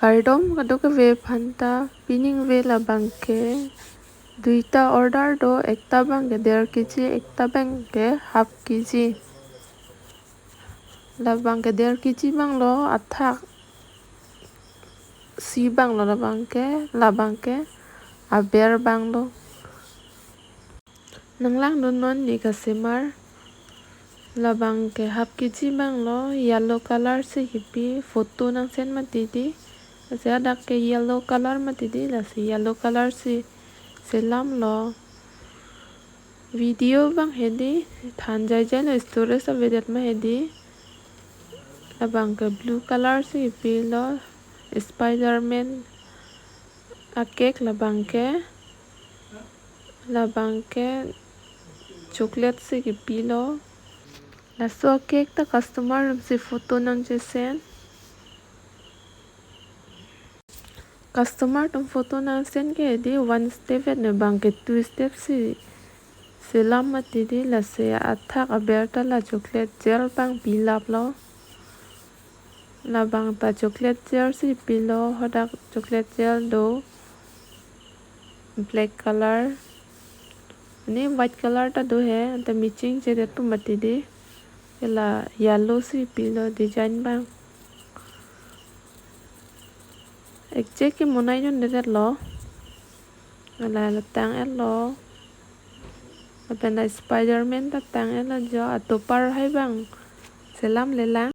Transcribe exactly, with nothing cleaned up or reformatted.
Kardom kadokave aphanta, pining ave labang ke duita order do, ekta abang ke der kg, ekta abang ke half kg. Labang ke der kg abang lo, athak isi abang lo labang ke, labang ke aber abang lo. Nanglangdun non ne kasemar. Labang ke half kg abang lo, yellow color si kipi, photo nang send mati dei. Lasi hadak ke yellow color mati dei, lasi yellow color si selam lo. Video abang hedi than jaijai lo, storage avedet ma hedi. Labang ke blue color si kipi lo, Spiderman a-cake labang ke, labang ke chocolate si kipi lo. Laso a-cake ta customer atum si photo nang che-send. Customer atum photo nang send ke dei, one step et ne, bang ke two step si selam mati dei. Lasi athak aber ta la chocolate gel abang pilap lo. Labang ta chocolate gel si pilo, hadak chocolate gel do, black color. Ani white color ta do he, anta matching chedet pu mati dei. La yellow si pilo design abang. Exact ke monai jon dedet lo. La la tang et lo. Lapen la Spiderman ta tang et lo jo, atopar hai abang selam le lang.